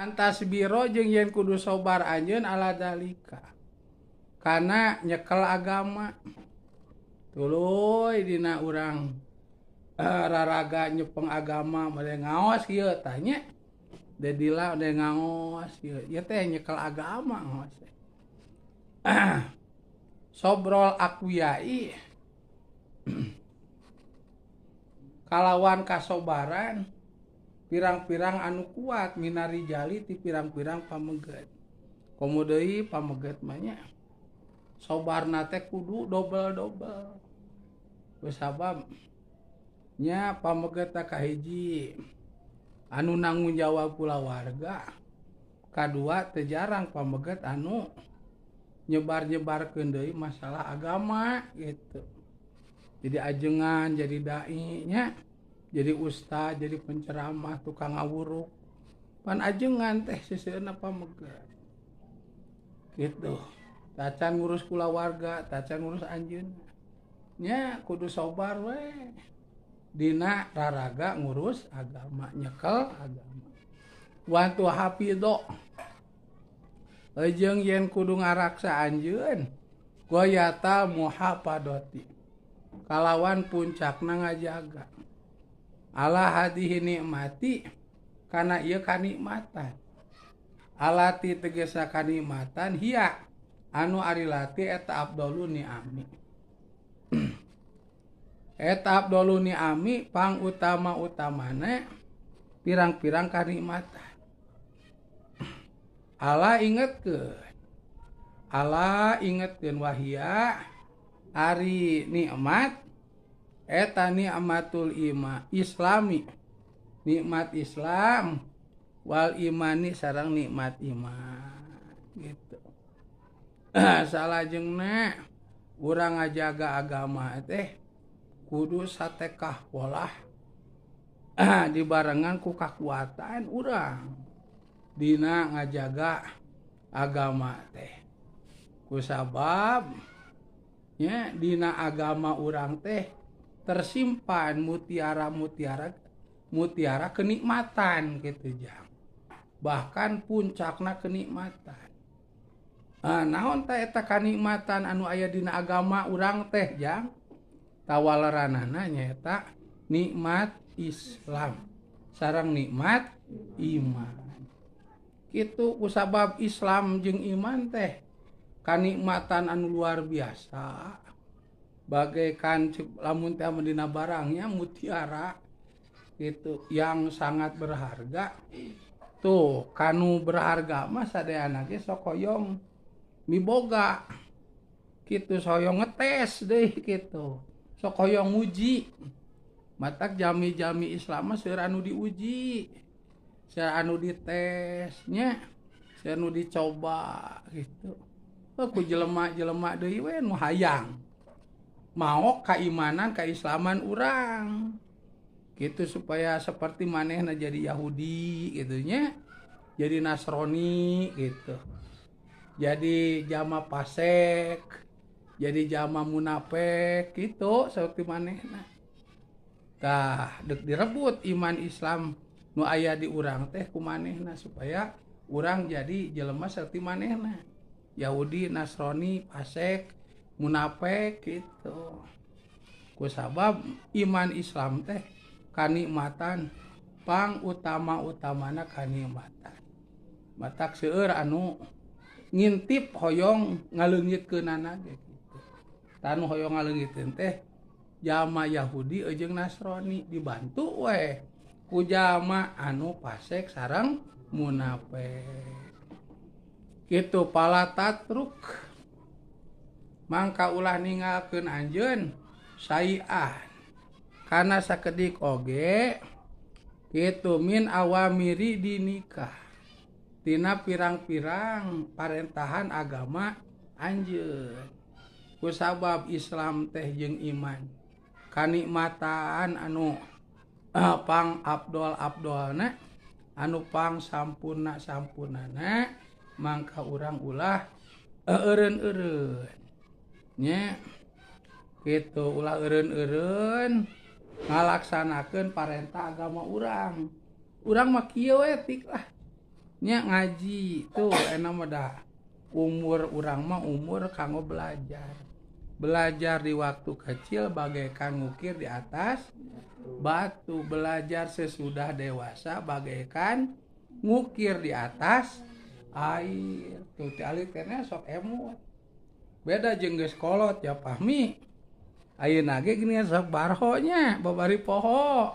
Antas biro jeung yen kudu sobar anjeun ala dalika kana nyekel agama tuluy dina urang raraga nyepeng agama made ngaos ieu tah nya dedila udah ngaos ieu ieu teh nyekel agama ngaos teh. Sobrol aqwiyai kalawan kasobaran pirang-pirang anu kuat minarijali ti pirang-pirang pameget. Komo deui pameget mah nya sobarna teh kudu dobel-dobel. Kusabab nya pameget teh kahiji anu nanggung jawab kulawarga, kadua teu jarang pameget anu nyebar-nyebarkeun deui masalah agama gitu. Jadi ajengan, jadi dai nya, jadi ustad, jadi penceramah, tukang ngawuruk. Pan ajengan teh seuseurna pameget. Gitu. Tacan ngurus kulawarga, tacan ngurus anjeunna. Nya kudu sobar we. Dina raraga ngurus agama, nyekel agama. Wantu hafido. Jeung yen kudu ngaraksa anjeun, goyata muhafadoti. Kalawan puncakna ngajaga. Ala hadihi nikmati kana ieu kanikmatan. Alati tegesa kanikmatan hiya anu ari lati eta afdalu ni'ami. Eta afdalu ni'ami pang utama-utamana pirang-pirang kanikmatan. Allah ingetkeun. Allah ingetkeun wahia ari nikmat eta nikmatul ima islami, nikmat Islam wal imani sareng nikmat iman gitu. Salajengna urang ngajaga agama teh kudu satekah polah dibarengan ku kakuatan urang dina ngajaga agama teh. Kusabab nya dina agama urang teh tersimpan mutiara-mutiara mutiara kenikmatan gitu jang. Bahkan puncakna kenikmatan. Naon teh eta kanikmatan anu aya dina agama urang teh jang? Tawaleranana nyaeta nikmat Islam sareng nikmat iman. Kitu kusabab Islam jeung iman teh kanikmatan anu luar biasa. Bagaikan lamun teh dina barangnya mutiara gitu yang sangat berharga. Tuh kanu berharga mah sadayana ge sok hoyong miboga kitu, hoyong ngetes deui kitu, sok hoyong nguji. Matak jami-jami Islam mah seueur anu diuji, seueur anu dites nya, seueur anu dicoba gitu. Ku jelema-jelema deui we nu hayang maok keimanan keislaman urang gitu supaya seperti manehna jadi Yahudi gitu nya, jadi Nasrani gitu, jadi jama pasek, jadi jama munafik gitu seperti manehna. Tah deuk direbut iman Islam nu aya di urang teh ku manehna supaya urang jadi jelema seperti manehna, Yahudi, Nasrani, pasek, munafik gitu. Kusabab iman Islam teh kanikmatan pang utama-utamana kanikmatan. Matak seueur anu ngintip hoyong ngaleungitkeunana ge kitu. Tanu hoyong ngaleungitkeun teh jama Yahudi jeung Nasrani dibantu we ku jama anu pasek sareng munafik. Kitu pala tatruk mangka ulah ninggalkeun anjeun saian kana sakedik oge kitu min awamiri dinikah tina pirang-pirang parentahan agama anjeun. Kusabab Islam teh jeung iman kanikmatan anu pang abdol-abdolna anu pang sampurna-sampurnana mangka urang ulah eureun-eureun nya kitu, ulah eureun-eureun ngalaksanakeun parentah agama urang. Urang mah kieu we tik lah. Nya ngaji tuh enak mah dah umur urang mah umur kanggo belajar. Belajar di waktu kecil bagaikan ngukir di atas batu, belajar sesudah dewasa bagaikan ngukir di atas air. Tuh ti alit keneh sok emut. Beda jeung geus kolot ya pahmi. Ayeuna ge gini sok barho nya babari poho.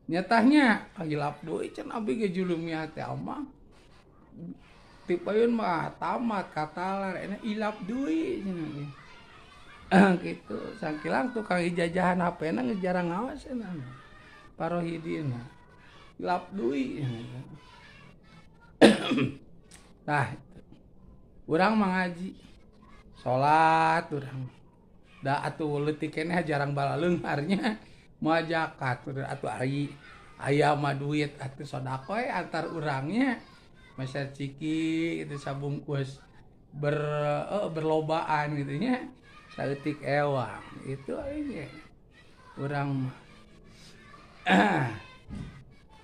Nyatahnya hilap deui cenah abdi ge julumiah teh amang. Tipayun mah tamat katalar enak ilap deui cenah. Gitu sangkilang tukang ijajahan HP na geus jarang ngawas cenah. Parohidina hilap deui. Tah urang mah ngaji salat urang da atuh leutik keneh jarang balaleungharnya moal zakat atuh ari aya mah duit atuh sedekah antar urangnya meser ciki itu sabungkus berlobaan gitu nya saeutik ewang itu aing urang mah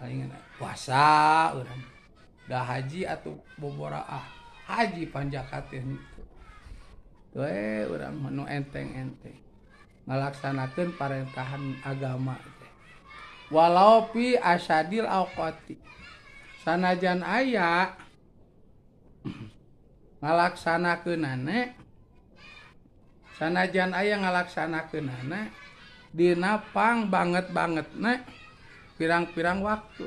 aing puasa urang da haji atuh boboraah haji panjakat teh itu we urang mah nu enteng-enteng ngalaksanakeun parentahan agama teh walau pi asadil auqati sanajan aya ngalaksanakeunana sanajan aya ngalaksanakeunana dina pang banget-bangetna pirang-pirang waktu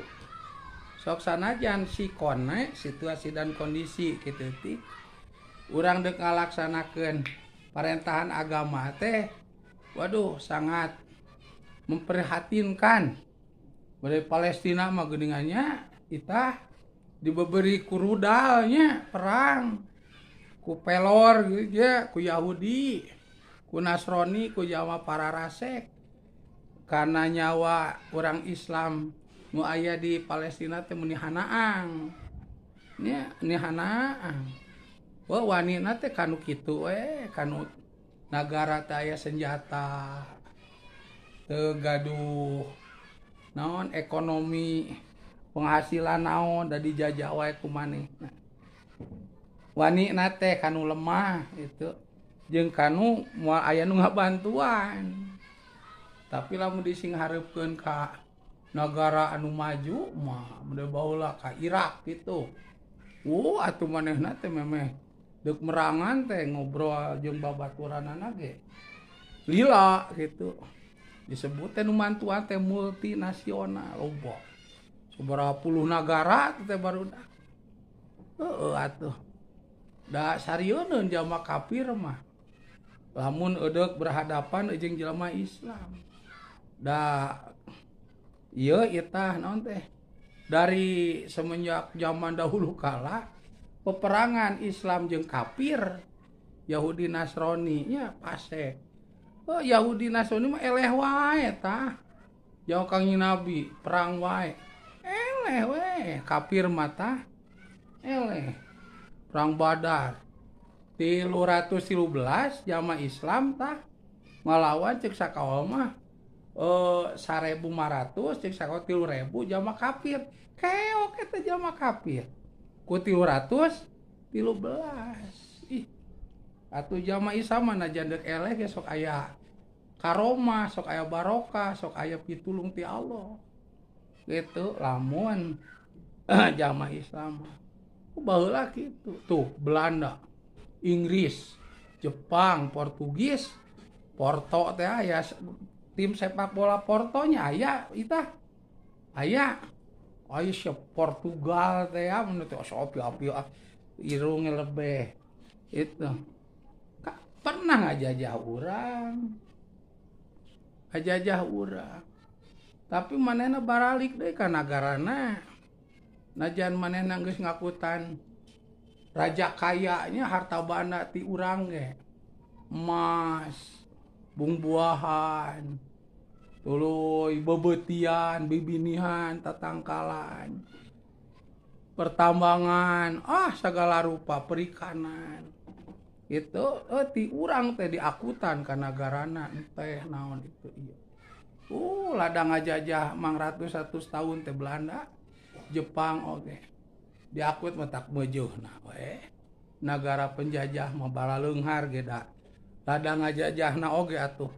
sok sanajan sikone situasi dan kondisi kitu ti urang deuk ngalaksanakeun parentahan agama teh waduh sangat memprihatinkan. Dari Palestina mah geuningannya itah dibeberi ku rudalnya perang ku pelor gitu ya, ku Yahudi, ku Nasrani, ku Jawa para rasek. Karena nyawa orang Islam nu aya di Palestina teh meuni hanaang. Nya ni hanaang. Wah wanina teh kanu kitu we, kanu nagara teh aya senjata. Teu gaduh naon ekonomi penghasilan naon da dijajah wae ku manehna. Wanina teh kanu lemah itu jeung kanu moal aya nu ngabantuan. Tapi lamun disinghareupkeun ka nagara anu maju mah mun baheula ka Irak gitu. Atuh manehna teh memeh deuk merangan teh ngobrol jeung babaturanana ge lila gitu. Disebut teh nu mantuan teh multinasional loba. Sabaraha puluh nagara teh barudak. Heueuh atuh. Da sarieun jalma kafir mah. Lamun eudeuk berhadapan jeung jelema Islam. Da ieu itah naon teh dari semenjak zaman dahulu kala peperangan Islam jeung kafir Yahudi Nasrani nya pase. Oh, Yahudi Nasrani mah eleh wae tah. Jauh Kangjeng Nabi perang wae. Eleh we kafir mah tah. Eleh. Perang Badar 313 jama Islam tah ngalawan ceuk sakaol mah 1500 ceuk sakaol 3000 jama kafir. Keok eta jama kafir. Ku 313. Ih. Atuh jama Islam mah najan deuk eleh ge sok aya karomah, sok aya barokah, sok aya pitulung ti Allah. Gitu lamun jama Islam mah. Baheula kitu. Tuh Belanda, Inggris, Jepang, Portugis, Porto teh aya tim sepak bola Portonya aya itah. Aya. Aya Portugal teh ya mun teh sok api-api irung lebeh. Itu. Pernah ngajajah urang. Ngajajah urang. Tapi manehna baralik deui ka nagarana. Najan manehna geus ngakutan raja kayanya harta banda ti urang ge. Emas, bungbuahan, tuluy bebeutian, bibinihan, tatangkalan, pertambangan, segala rupa perikanan. Itu ti urang teh diakutan ka nagarana teh naon itu ieu. Ladang ngajajah mang ratus-ratus tahun teh Belanda, Jepang oge. Diakut mah tak meujuhna we. Nagara penjajah mah balaleunghar ge da. Ladang ngajajahna oge atuh.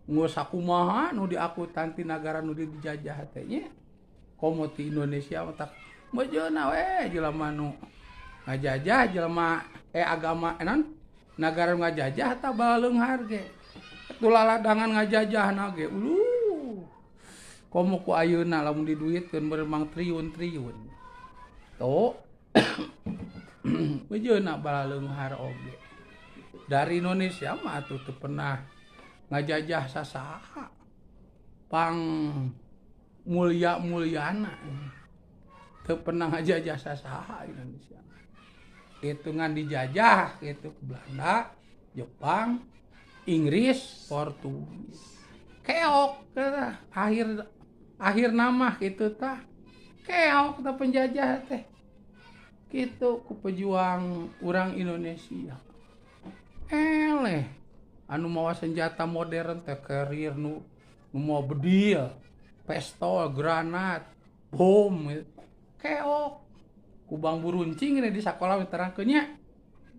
Geus sakumaha nu diakutan ti nagara nu dijajah teh nya. Komo ti Indonesia mah tak meujeuna we jelema nu ngajajah jelema agama non nagara ngajajah tah balaleunghar ge. Atuh laladangan ngajajahna ge uluh. Komo ku ayeuna lamun diduitkeun beremang triliun-triliun. Tuh. Meujeuna balaleunghar oge. Dari Indonesia mah atuh teu pernah ngajajah sasaha. Pang mulia-muliana. Teu pernah ngajajah sasaha Indonesia. Hitungan dijajah gitu Belanda, Jepang, Inggris, Portugis. Keok akhir akhir nama gitu tah. Keok tah penjajah teh. Gitu ku pejuang urang Indonesia. Eleh anu mawa senjata modern teh carrier nu mawa bedil, pistol, granat, bom gitu. Keok ku bambu runcing ini di sakola terangkeun nya.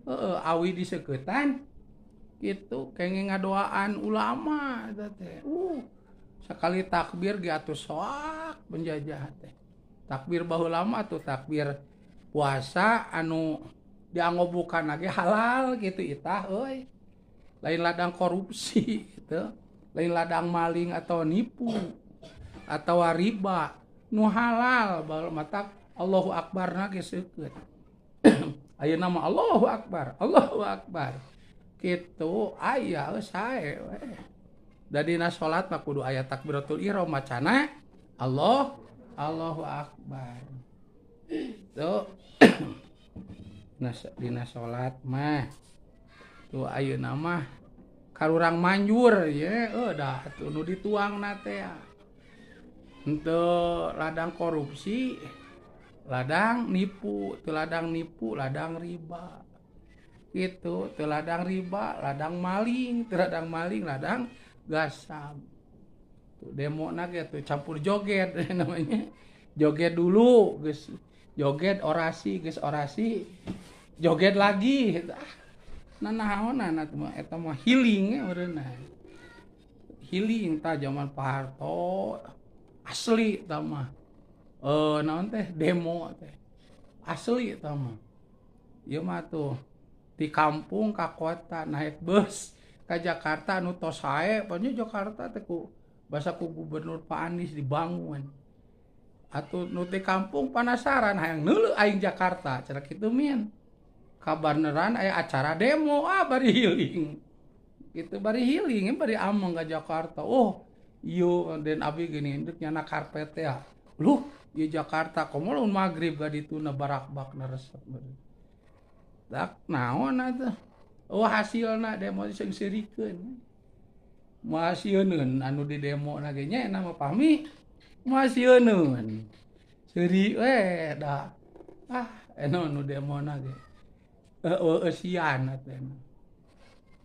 Heeh, awi diseukeutan gitu kenging ngadoaan ulama eta teh. Sekali takbir ge atuh soak penjajah teh. Takbir baheula mah atuh takbir puasa anu diangobukan lagi halal gitu itah euy. Lain ladang korupsi gitu, lain ladang maling atau nipu atau riba, nu halal baheula mata Allahu Akbar na ge seukeut. Ayeuna mah Allahu Akbar, Allahu Akbar. Kitu aya sae we. Da dina salat mah kudu aya takbiratul ihram macana Allah Allahu Akbar. Tuh. Dina salat mah tuh ayeuna mah karurang manjur ye dah atuh nu dituangna teh. Henteu ladang korupsi, ladang nipu, teu ladang nipu, ladang riba. Gitu, teu ladang riba, ladang maling, teu ladang maling, ladang gasab. Tuh demona ge tuh campur joget namanya. Joget dulu geus joget orasi, geus orasi joget lagi. Ah, nanaonan atuh mah eta mah healing meureunna. Healing tah zaman Pak Harto asli tah mah. Naon teh demo teh. Asli tah mah. Ieu mah tuh di kampung ka kota naik bus ka Jakarta nu tos sae, pokoknya Jakarta teh ku basa ku Gubernur Pak Anies dibangun. Atuh nu ti kampung panasaran hayang neuleuh aing Jakarta cenah kitu min. Kabarneran aya acara demo, ah bari healing. Gitu bari healing, bari ameng ka Jakarta. Oh, ieu den abi gini induk nyana karpet teh. Luh, ieu Jakarta komo lamun magrib ka dituna barakbakna resep. Dak naon atuh? Oh hasilna demo sing seurikeun. Moal sieuneun anu di demo na ge nya mah pahmi. Moal sieuneun. Seuri we da. Ah, eno nu demo na ge. Eusian atuh.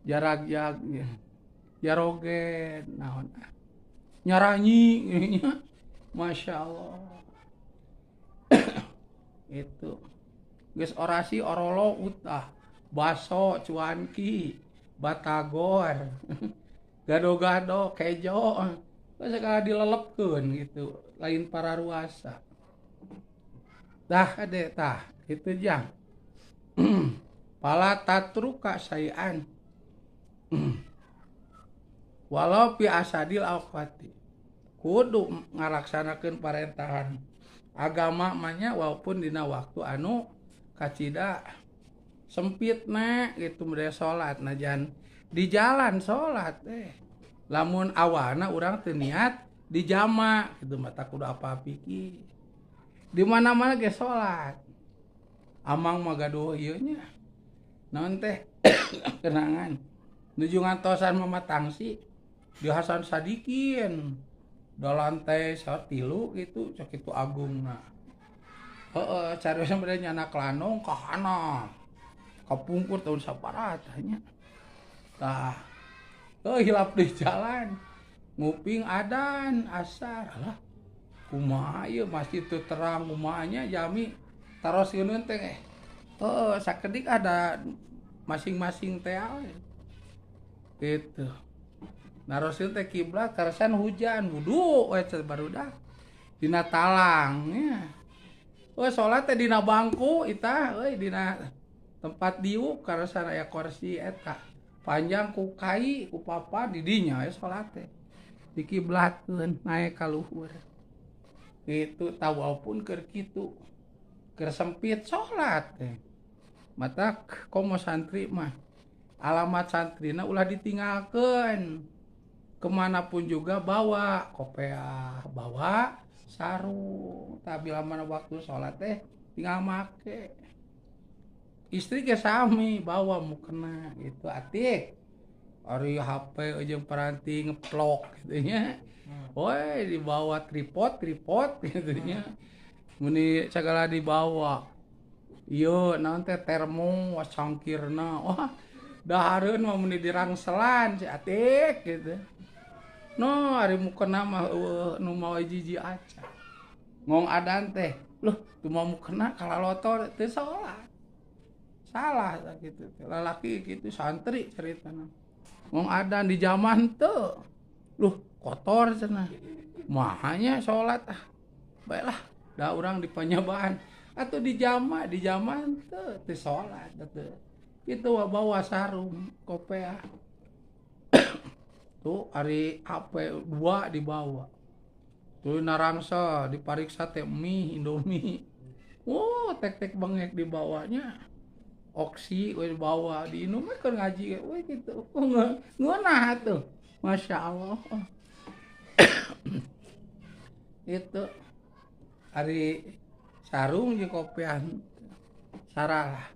Jarag-jag jaroget naon nyaranyi Masya Allah. Itu geus orasi orolo utah baso cuanki batagor gado-gado kejo geus segala dilelepkeun gitu lain para ruasa dah ade tah kitu jang. Pala tatruka sayan walau pi asadil awqati kudu ngalaksanakeun parentahan agama mah walaupun dina waktu anu kacida sempitna gitu mere salat najan di jalan salat lamun awalna urang teu niat di jama gitu mata kudu apa pikir di mana-mana ge salat amang mah gaduh ieu nya naon teh kenangan nuju ngantosan mama tangsi di Hasan Sadikin da lantai satilu gitu cak itu agungna heeh cariosan bade nyana klanong ka handap kapungkur tahun sabaraha nya tah hilap di jalan nguping adan asar lah kumaha ieu masjid teu terang kumaha nya jami Taroskeun teh heeh sakedik ada masing-masing teh we. Gitu. Naroskeun teh kiblat karasan hujan wudu we barudak. Dina talang nya. Oh salat teh dina bangku itah euy dina tempat diuk karasan aya kursi eta. Panjang ku kai ku papa di dinya we salat teh. Dikiblatkeun naek ka luhur. Gitu tah walaupun keur kitu. Keur sempit salat teh. Matak komo santri mah alamat santrina ulah ditinggalkeun. Kemanapun juga bawa kopeah, bawa sarung. Tah bila mana waktu salat teh tinggal make. Istri ge sami bawa mukena gitu atik. Ari HP jeung paranti ngeplok gitu nya. Woi dibawa tripod gitu nya. Muni sagala dibawa. Ieu naon teh termo cangkirna. Wah, dahareun mah muni dirangselan si atik gitu. No, ari mukena mah eueuh nu mawa jiji acan. Ngong adan teh, loh, tu mah mukena kalalotor teu salat. Salah kitu teh. Lalaki kitu santri caritana. Ngong adan di zaman teu. Loh, kotor cenah. Mahanya salat ah. Baiklah, da urang di panyabaan atuh di zaman teu teu salat teu. Kitu bawa sarung kopeah. Tuh ari HP 2 dibawa. Tuh narangsa dipariksa teh mie Indomie. Wow, tek-tek bengek dibawanya. Oksi we dibawa diinum we keur ngaji we kitu. Ngeunah atuh. Masya Allah. Itu ari sarung jeung kopiah saralah.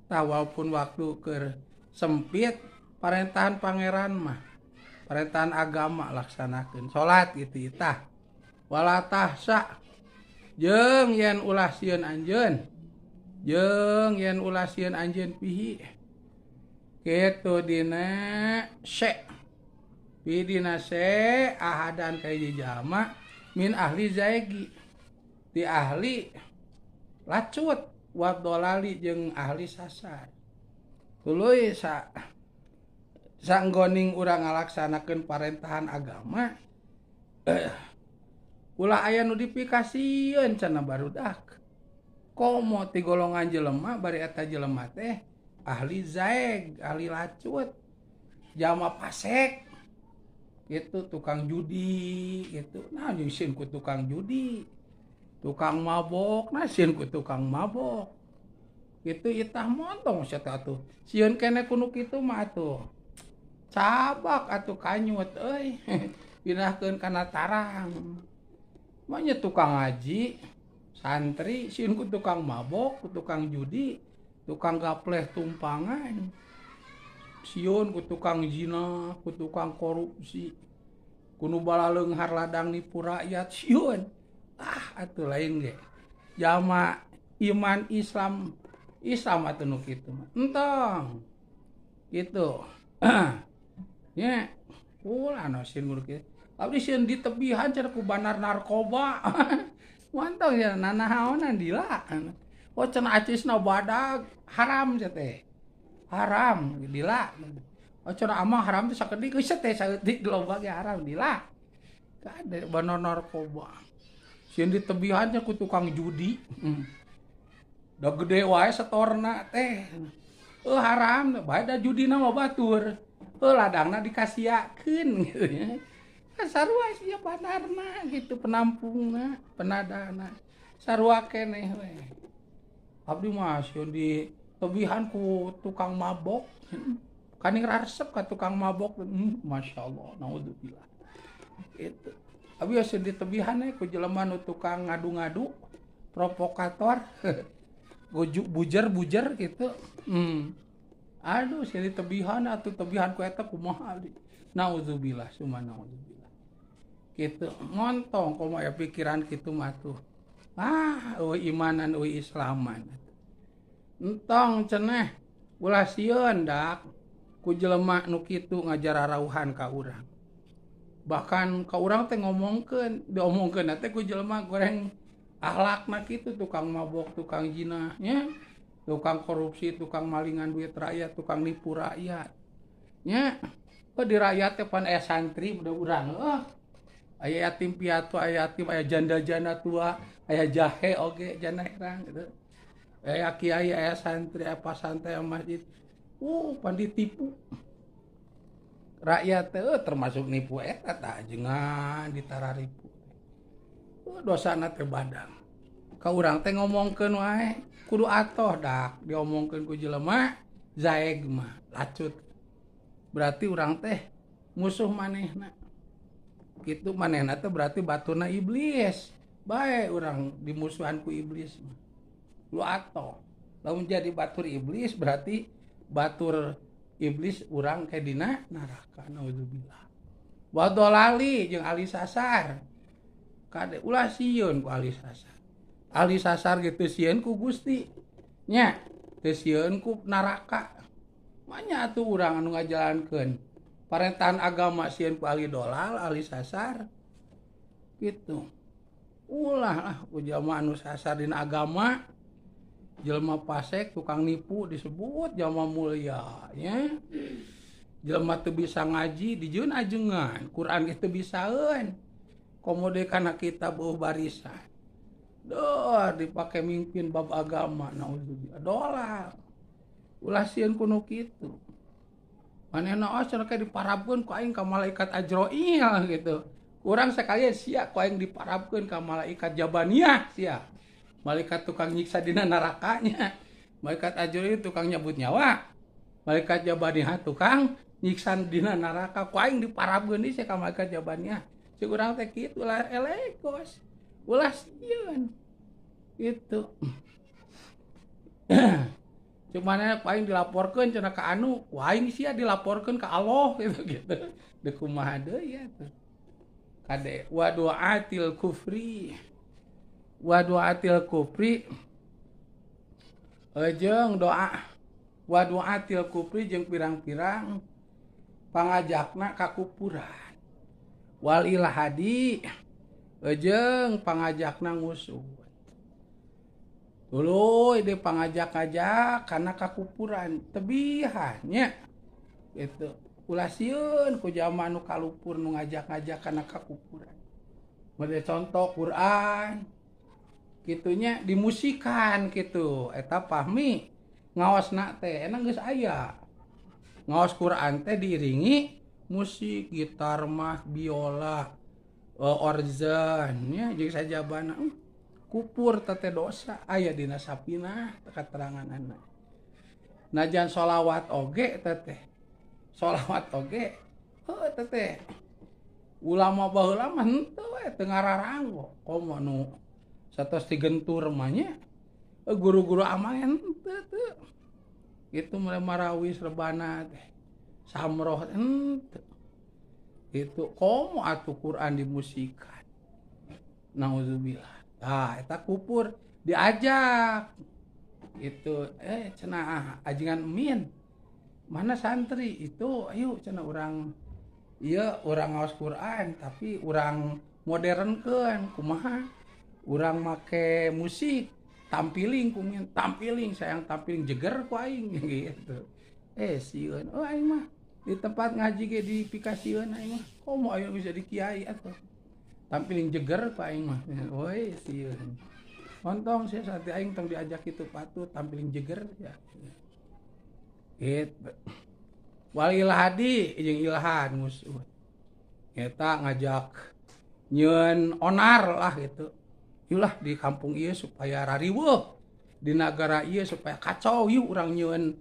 Tah walaupun waktu keur sempit parentahan pangeran mah parentahan agama laksanakeun salat gitu itah. Wala tahsa jeung yen ulah sieun anjeun. Jeung yen ulah sieun anjeun pihi. Kitu dina se. Pi dina se ahadan ka hiji jalma min ahli zaigi. Ti ahli lacut wa dolali jeung ahli sasar. Tuluy sa sanggoning urang ngalaksanakeun parentahan agama ulah aya nu dipikasieun cenah barudak. Komo ti golongan jelema bari eta jelema teh ahli zaig, ahli lacut, jalma pasek gitu, tukang judi gitu. Nah sieun ku tukang judi, tukang mabok, nah sieun ku tukang mabok. Gitu itah montong sia teh atuh. Sieun keneh ku nu kitu mah atuh. Cabak atuh kanyut euy. Pindahkeun kana tarang. Mah nya tukang ngaji, santri sieun ku tukang mabok, ku tukang judi, tukang gapleh tumpangan. Sieun ku tukang zina, ku tukang korupsi, ku nu balaleunghar ladang nipu rakyat sieun. Ah atuh lain ge. Jalma iman Islam, Islam atuh nu kitu mah. Entong. Gitu. Nya ulah nu sieun ku kitu. Abdi sieun ditebihan cenah ku bandar narkoba. Mantong ya nanahaonan dila. Oh cenah acisna badag haram cenah teh. Haram dila. Oh cenah amang haram teh sakedik geus teh saeutik loba ge haram dila. Kade bandar narkoba. Sieun ditebihan cenah ku tukang judi. Da gede wae setorna teh. Haram bae da judina mah batur. Ladangna dikasiakeun gitu nya. Sarua sia bandarna gitu penampungna, penadana. Sarua keneh we. Abdi mah sieun ditebihan ku tukang mabok. Kaning raresep ka tukang mabok. Masyaallah, naudzubillah. Gitu. Abdi sieun ditebihan ku jelema nu tukang ngadu-ngadu, provokator. Bujer-bujer gitu. Aduh, sieun ditebihan atuh tebihan ku eta kumaha abdi. Naudzubillah, summa naudzubillah. Gitu ngontong komo aya pikiran kitu mah tuh. Ah, eueuh imanan eueuh islaman. Entong cenah ulah sieun dak ku jelema nu kitu ngajararauhan ka urang. Bahkan ka urang teh ngomongkeun, diomongkeun teh ku jelema goreng Akhlakna kitu tukang mabok, tukang zina nya, tukang korupsi, tukang malingan duit rakyat, tukang nipu rakyat. Nya, di rakyat teh pan aya santri udah urang heuh. Aya yatim piatu, aya yatim, aya janda-janda tua, aya jahe oge janda herang gitu. Aya kiai, aya santri, aya pasantren, aya masjid. Pan ditipu. Rakyat teh termasuk nipu eta tah ajengan ditararipu. Dosana teh badang. Ka urang teh ngomongkeun wae kudu atoh dak diomongkeun ku jelema zaeg mah lacut. Berarti urang teh musuh manehna. Kitu manehna teh berarti baturna iblis. Bae urang dimusuhan ku iblis mah. Lu atoh. Lamun jadi batur iblis berarti batur iblis urang ke dina neraka naudzubillah. Wa dolali jeung ahli sasar. Kade ulah sieun ku ahli sasar. Ahli sasar gitu sieun ku Gusti. Nya, teu sieun ku neraka. Manya atuh urang anu ngajalankeun parentahan agama sieun ku ahli dolal, ahli sasar. Gitu. Ulah lah ku jalma anu sasar dina agama. Jelema pasek tukang nipu disebut jelema mulia nya. Jelema teu bisa ngaji dijieun ajengan, Quran ge teu bisaeun. Komo deui kana kitab eueuh barisan. Duh dipake mimpin bab agama naudzubillah. Dolal. Ulah sieun ku nu kitu. Manehna oh cenah ke diparabkeun ku aing ka malaikat Azrail gitu. Urang sakalian sia ku aing diparabkeun ka malaikat Jabaniyah sia. Malaikat tukang nyiksa dina nerakanya. Malaikat Azrail tukang nyabut nyawa. Malaikat Jabaniyah tukang nyiksa dina neraka. Ku aing diparabkeun deui sia ka malaikat Jabaniyah. Cik urang teh kitu lah elekos. Ulah sieun. Gitu. Cik manehna ku aing dilaporkeun cenah ka anu, ku aing sia dilaporkeun ka Allah gitu gitu. Deuk kumaha deui atuh. Kade wa du'atil kufri. Wa du'atil kufri jeung doa wa du'atil kufri jeung pirang-pirang pangajakna ka kufuran. Wal ilhadi jeung pangajakna ngusuh. Tuluy deui pangajak-ajak kana kakufuran tebihan nya. Gitu. Ulah sieun ku jalma nu kalupur nu ngajak-ngajak kana kakufuran. Model contoh Quran kitunya dimusikan gitu eta pahmi ngaosna teh enak geus aya ngaos Quran teh diiringi musik gitar mah biola organ nya jeung sajabana kupur teh dosa aya dina sapinah kateranganana najan sholawat oge teh sholawat oge heuh teh ulama baheula mah henteu we teu ngararanggo komo nu satos digentur mah nya guru-guru amal henteu teu itu mulai marawis rebana teh samroh henteu itu komo atuh Quran dimusikan naudzubillah. Tah eta kupur diajak itu cenah ajengan min mana santri itu ayo cenah urang ieu urang ngaos Quran tapi urang modernkeun kumaha urang make musik tampiling kumin tampiling sayang tampiling jeger ku aing gitu. Sieun oh aing mah di tempat ngaji ge dipikasieun aing mah komo aing bisa di kiai atuh tampiling jeger ku aing mah oi sieun ontong sia saat aing tong diajak kitu patut tampiling jeger ya gitu. Wal ilhadi jeung ilhad musuh eta ngajak nyeun onar lah gitu. Yulah di kampung ieu supaya rariweuh, di nagara ieu supaya kacau, yuk urang nyieun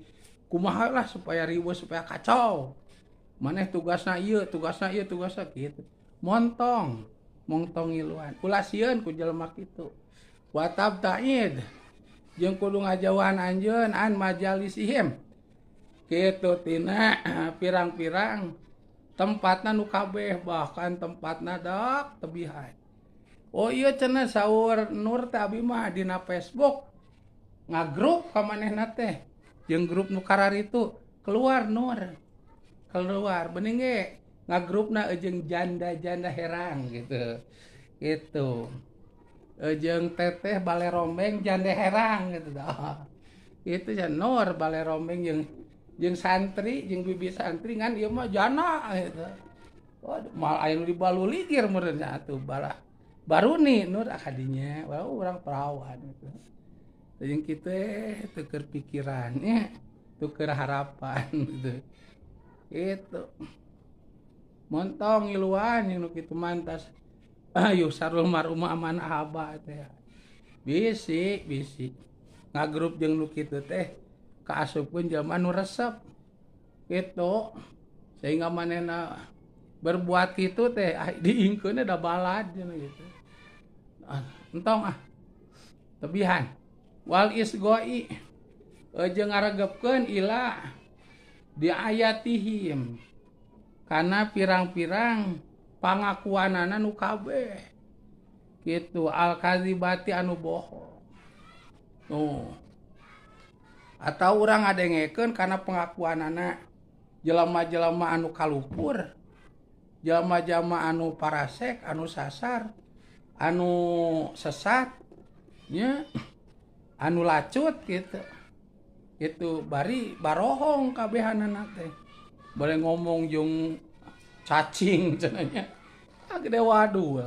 kumaha lah supaya riweuh supaya kacau. Maneh tugasna ieu, tugasna ieu, tugasna kitu. Montong, montong ngiluan. Ulah sieun ku jelema kitu. Wa tabtaid jeung kudu ngajauhan anjeun an majalisihim. Kitu tina pirang-pirang tempatna nu kabeh bahkan tempatna dak tebihan. Oh iya cenah saur Nur teh abi mah dina Facebook ngagrup ka manehna teh jeung grup nu kararitu keluar Nur keluar bening ge ngagrupna jeung janda-janda herang gitu. Gitu. Jeung teteh bale rombeng jande herang gitu dah. Itu ya Nur bale rombeng jeung santri jeung bibi santri ngan ieu mah jana gitu. Waduh, mal aya nu dibaluligir meureun nya atuh balah. Baruni Nur akadinya, wah urang perawan gitu. Jeung kitu teu keur pikiran nya, teu keur harapan gitu. Gitu. Montong ngiluan jeung nu kitu mantas. Ayo sarul maruma aman ahaba teh. Bisi, bisi. Ngagrup jeung nu kitu teh kaasupkeun jelema nu resep. Gitu. Sehingga manehna berbuat kitu teh diingkeunna da balad cenah gitu. Ah, entong ah. Tebihan. Wal isgoi jeung ngaregepkeun ila diayatihim kana pirang-pirang pangakuanana nu kabeh kitu al kadzibati anu bohong. Tuh. Atau urang ngadengekeun kana pengakuanana jelema-jelema anu kalupur, jelema-jelema anu parasek, anu sasar, anu sesat nya, anu lacut gitu. Itu bari barohong kabehanana teh. Boleh ngomong jeung cacing cenah nya. Ah gede wadul.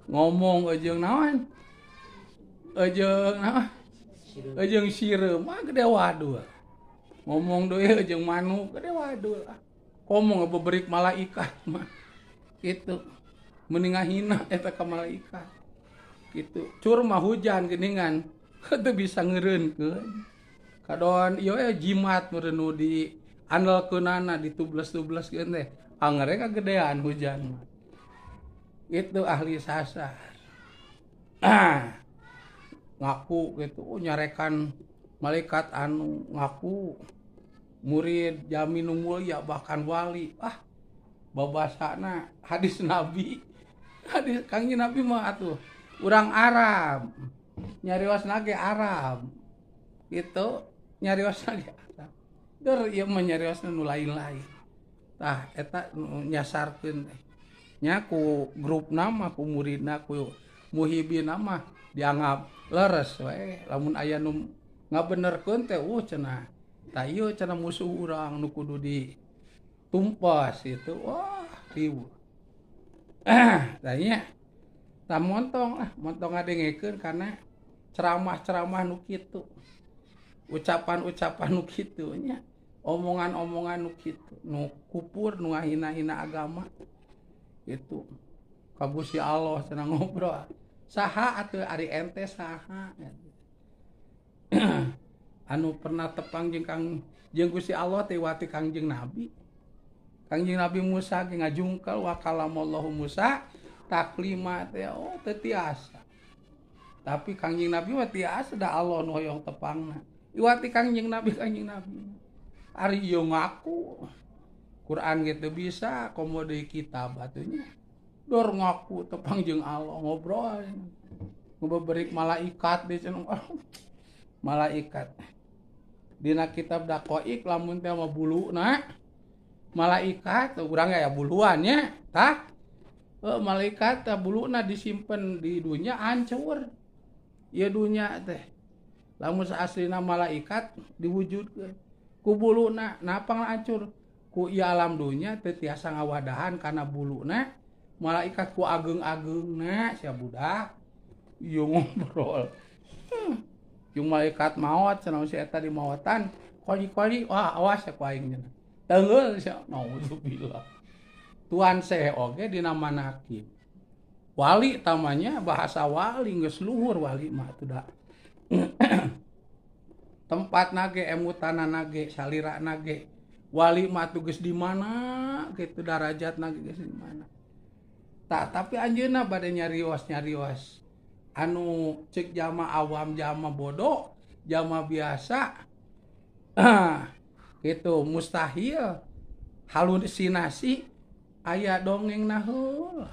Ngomong jeung naon? Jeung naon? Jeung sireum ah gede wadul. Ngomong deui jeung manuk gede wadul. Ngomong beberik malaikat mah. Gitu. Mending ngahina eta ka malaikat. Gitu. Cur mah hujan geuningan teu bisa ngeureunkeun. Kadon ieu jimat meureun nu di andalkeunana ditubles-tubleskeun teh. Angere kagedean hujan mah. Itu ahli sasar. Ngaku gitu, oh, nyarekan malaikat anu ngaku murid jamin nu mulia bahkan wali. Ah, babasana hadis Nabi. Hadis Kangjeng Nabi mah atuh urang Arab. Nyariosna ge Arab. Gitu, nyariosna ge Arab. Der ieu mah nyariosna nu lain-lain. Tah eta nyasarkeun teh. Nya ku grupna mah ku muridna ku muhibina mah dianggap leres we. Lamun aya nu ngabenerkeun teh cenah. Tah ieu cenah musuh urang nu kudu ditumpas gitu. Wah, riweuh. Tah nya tah montong lah, montong ngadengekeun kana ceramah-ceramah nu kitu. Ucapan-ucapan nu kitu nya, omongan-omongan nu kitu, nu kupur, nu ngahina-hina agama. Gitu. Ka Gusti Allah cenah ngobrol. Saha atuh ari ente saha? Anu pernah tepang jeung Kang jeung Gusti Allah teh wati Kangjeng Nabi. Kangjeng Nabi Musa ge ngajungkel wa kalamallahu Musa taklima teh oh teu tiasa. Tapi Kangjeng Nabi mah tiasa da Allah nu hoyong tepangna. Iwati Kangjeng Nabi Kangjeng Nabi. Ari ieu ngaku Quran gitu bisa komo deui kitab atunya. Dor ngaku tepang jeung Allah ngobrol. Ngobeberik malaikat di cenah. Malaikat. Dina kitab Daqaiq lamun teh mah buluna malaikat urang aya buluan nya tah. Malaikat teh buluna disimpen di dunya hancur. Ieu dunya teh. Lamun aslina malaikat diwujudkeun ku buluna napang hancur. Ku ieu alam dunya teu tiasa ngawadahan kana buluna malaikat ku ageung-ageungna sia budak ieu ngobrol. Jeung malaikat maot cenah si eta di maotan koli-koli wah awas ya ku aing cenah. Teunggeul sia naudzubillah. Tuan Syekh oge dina manakib. Wali tamanya bahasa wali geus luhur wali mah atuh da. Tempat nage emutana nage salira nage wali mah atuh geus di mana kitu darajat nage geus di mana. Tak tapi anjeunna bade nyarios-nyarios anu cek jama awam jama bodoh jama biasa gitu mustahil halusinasi aya dongeng naheul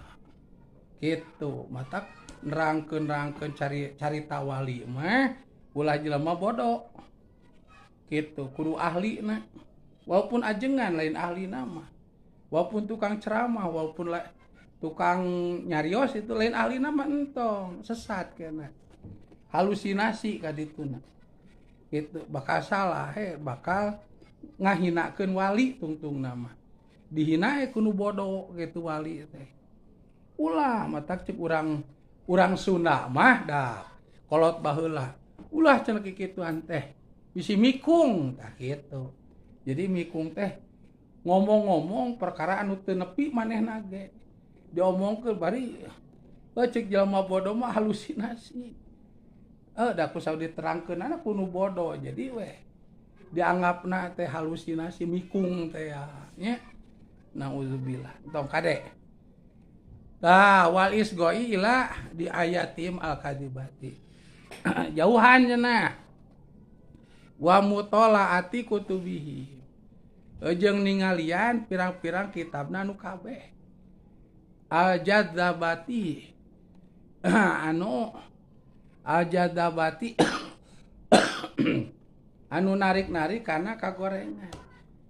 gitu matak nerangkeun-nerangkeun cari carita wali mah ulah jelema bodoh gitu kudu ahlina walaupun ajengan lain ahli nama walaupun tukang ceramah walaupun Tukang nyarios itu lain ahlina mah entong, sesat kena. Halusinasi ka dituna. Gitu bakal salah he, bakal ngahinakeun wali tungtungna mah. Dihina he ku nu bodoh gitu wali teh. Ulah matak cek urang Sunda mah dah kolot baheula. Ulah cenah kikituan teh bisi mikung tah kitu. Jadi mikung teh ngomong-ngomong perkara anu teu nepi manehna ge. Diomongkeun bari cek jelema bodoh mah halusinasi. Da ku saur diterangkeunana ku nu bodoh jadi weh dianggapna teh halusinasi mikung teh ya nya. Nauzubillah. Tong kade. Tah wal isgoi ila di ayatim al kadibati. Jauhan cenah. Wa mutolaati kutubihi. Jeung ningalian pirang-pirang kitabna nu kabeh. Al jadzabati anu al jadzabati anu narik-narik kana kagorengan.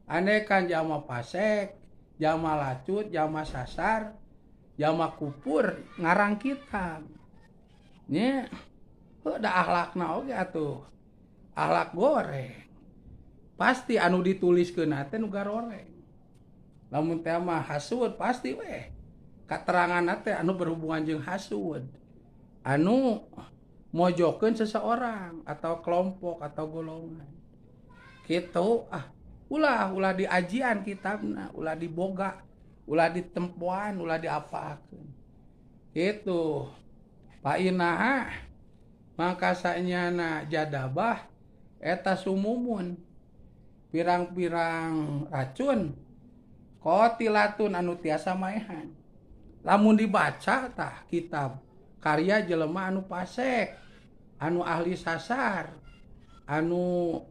Ane kan jalma pasek, jalma lacut, jalma sasar, jalma kupur ngarang kitab. Nya heuh da akhlakna oge atuh. Akhlak goreng. Pasti anu dituliskeun teh nu garoreng. Lamun teh mah hasud pasti weh. Kateranganna teh anu berhubungan jeung hasud. Anu mojokeun seseorang atau kelompok atau golongan. Kitu ah ulah diajian kitabna, ulah diboga, ulah ditempoan, ulah diapaakeun. Kitu. Fa inaha mangka sanyana jadabah eta sumumun pirang-pirang racun kotilatun anu tiasa maehan. Lamun dibaca tah kitab karya jelema anu pasek, anu ahli sasar, anu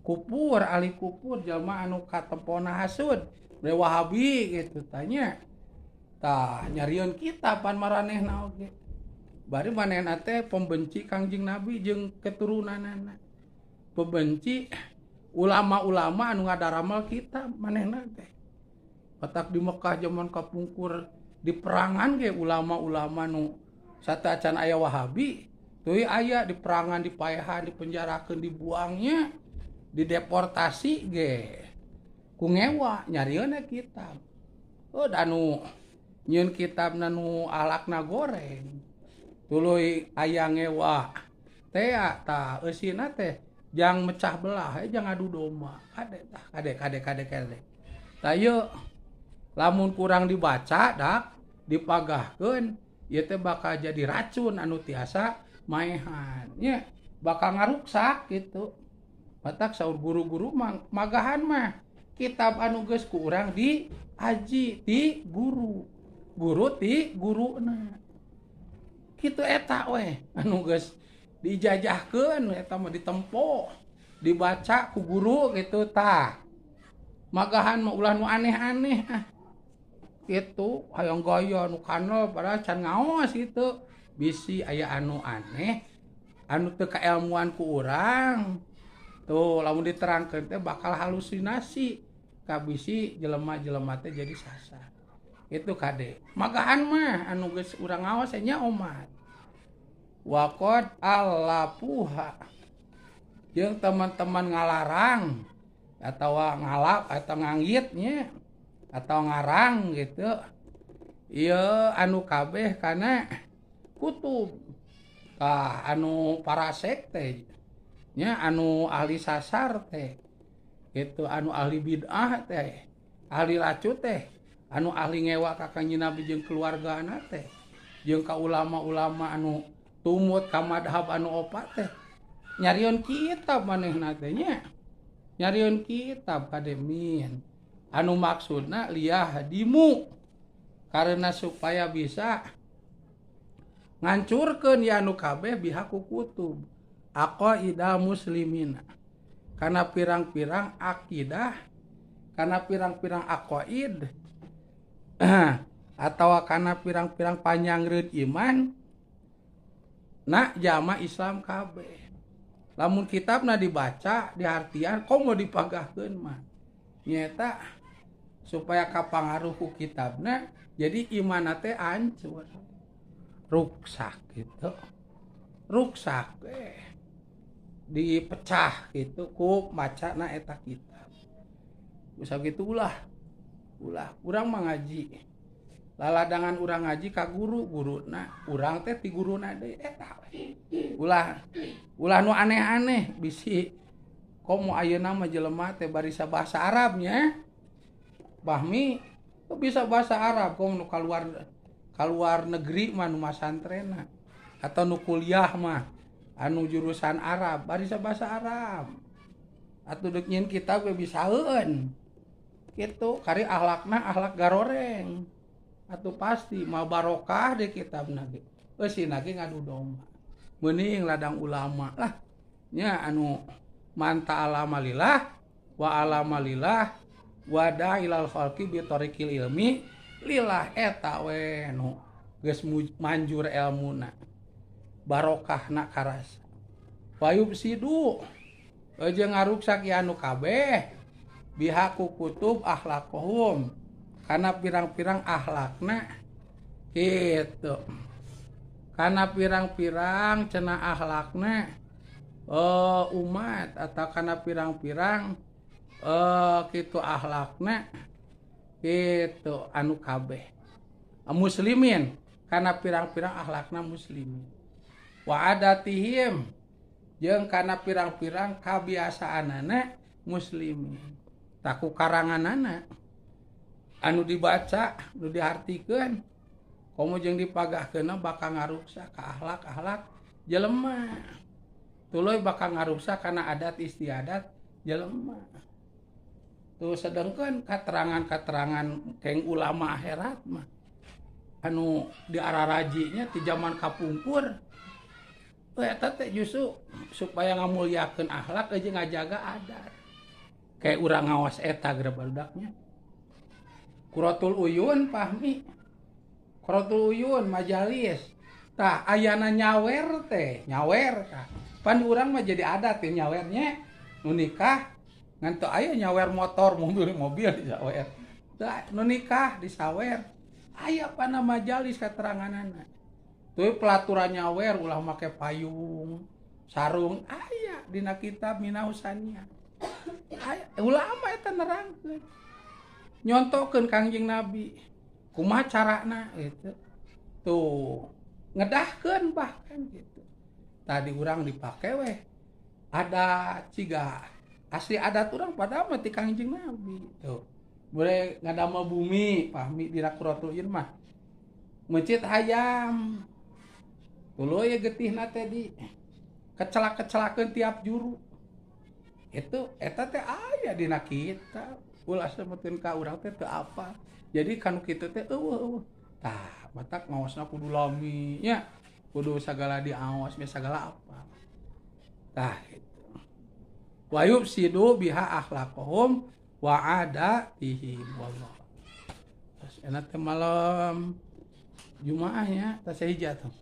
kupur, ahli kupur, jelema anu katempona hasud, Wahabi gitu tanya. Tah nyarieun kitab pan maranehna oge. Bari manehna teh pembenci Kangjeng Nabi jeung keturunanana. Pembenci ulama-ulama anu ngadaramal kitab manehna teh. Patak di Mekah zaman kapungkur di perangan ge ulama-ulama nu sateuacan aya Wahabi teuy aya di perangan, dipaehan, dipenjarakeun, dibuangnya, dideportasi ge ku ngewa nyarieun kitab. Oh anu nyieun kitabna nu alakna goreng. Tuluy aya ngewa teh tah eusina teh jang mecah belah, jang adu domba. Kade tah, kade kade kade kade. Tah ieu lamun kurang dibaca dak dipagahkeun ieu teh bakal jadi racun anu tiasa maehan nya, bakal ngaruksak gitu. Matak saur guru-guru magahan mah kitab anu geus ku urang diaji ti guru, guru ti guruna. Kitu eta weh anu geus dijajahkeun eta mah ditempo, dibaca ku guru gitu tah. Magahan mah ulah nu aneh-aneh ah. Gitu hayang gaya nu kanal padahal can ngaos gitu. Bisi aya anu aneh anu teu kaelmuan ku urang. Tuh lamun diterangkeun teh bakal halusinasi kabisi jelema-jelema teh jadi sasar. Itu kade. Magahan mah anu geus urang ngaos nya omat. Waqad allapuha. Jeung teman-teman ngalarang atau ngalap atau nganggitnya atau ngarang gitu. Ieu anu kabeh kana kutub. Tah anu parasek teh nya, anu ahli sasar teh gitu, anu ahli bid'ah teh, ahli lacut teh, anu ahli ngewa ka Kangjeng Nabi jeung keluargana teh, jeung ka ulama-ulama anu tumut ka madhab anu opat teh nyarieun kitab manehna teh nya, nyarieun kitab kademin anu maksudna liyahdimu karena supaya bisa ngancurkeun ya anu kabeh bihaku kutub aqaida muslimina, karena pirang-pirang akidah, karena pirang-pirang aqaid atau karena pirang-pirang panyangreun iman na jama Islam kabeh. Lamun kitabna dibaca diartian komo dipagahkeun mah nyaeta Supaya kapangaruh ku kitabna jadi imanna teh hancur. Ruksak gitu. Ruksak dipecah gitu ku macana eta kitab. Bisa gitu ulah. Ulah urang mah ngaji. Laladangan urang ngaji ka guru, guruna urang teh ti guruna deui eta. Ulah ulah nu aneh-aneh bisi komo ayeuna mah jelema teh barisa bahasa Arabnya. Bahmi bisa bahasa Arab komo nu kaluar negeri mah nu masantrena atau nu kuliah mah anu jurusan Arab barisa bahasa Arab. Atuh deuk nyieun kitab ge bisaeun. Kitu kari akhlakna akhlak garoreng. Atuh pasti mal barokah di kitabna ge. Eusina ge ngadu domba. Meuning ladang ulama lah nya anu man ta'alama lillah wa alama lillah wa da'ilal khalqi bi tariqil ilmi lillah eta we nu geus manjur elmuna. Barokahna karasa. Wa yufsidu jeung ngaruksak ieu anu kabeh bihaku kutub akhlaqahum kana pirang-pirang akhlakna kitu. Kana pirang-pirang cenah akhlakna umat atau kana pirang-pirang kitu akhlakna kitu anu kabeh muslimin kana pirang-pirang akhlakna muslimin wa adatihim jeung kana pirang-pirang kabiasaanana muslimin taku karanganana anu dibaca nu dihartikeun komo jeung dipagahkeunna bakal ngaruksak ka akhlak-akhlak jelema tuluy bakal ngaruksak kana adat istiadat jelema. Tuh sedengkeun katerangan-katerangan keng ulama akhirat mah anu diararajinya ti zaman kapungkur eta teh justru supaya ngamulyakeun akhlak jeung ngajaga adat. Kayak urang ngawas eta geura barudaknya. Quratul Uyun pahmi. Quratul Uyun majalis. Tah ayana nyawer teh, nyawer tah. Pan urang mah jadi adat teh nyawernya nu nikah ngan teu aya nyawer motor, mobil-mobil disawer. Tah nu nikah disawer. Aya pana majalis kateranganana. Tuh pelaturan nyawer ulah make payung, sarung aya dina kitab minausania. Aya ulama eta nerangkeun. Nyontokeun Kangjeng Nabi. Kumaha carana gitu. Tuh ngedahkeun bahkan gitu. Tadi urang dipake weh adat ciga asli adat urang padahal mah ti Kangjeng Nabi tuh. Boleh ngadamel bumi pahmi dina Quratul Uyun mah. Meuncit hayam. Tuluy getihna teh di kecelak-kecelakeun tiap juru. Itu eta teh aya dina kitab. Ulah semeutkeun ka urang teh teu apa. Jadi kanu kitu teh eueuh. Tah, matak ngaosna kudu lami nya. Kudu sagala diaos, nya sagala apa. Tah gitu. Wa yufsidu biha akhlaqahum wa adatihim wallah. Terus enak teh malam Jumaah nya tas hiji atuh.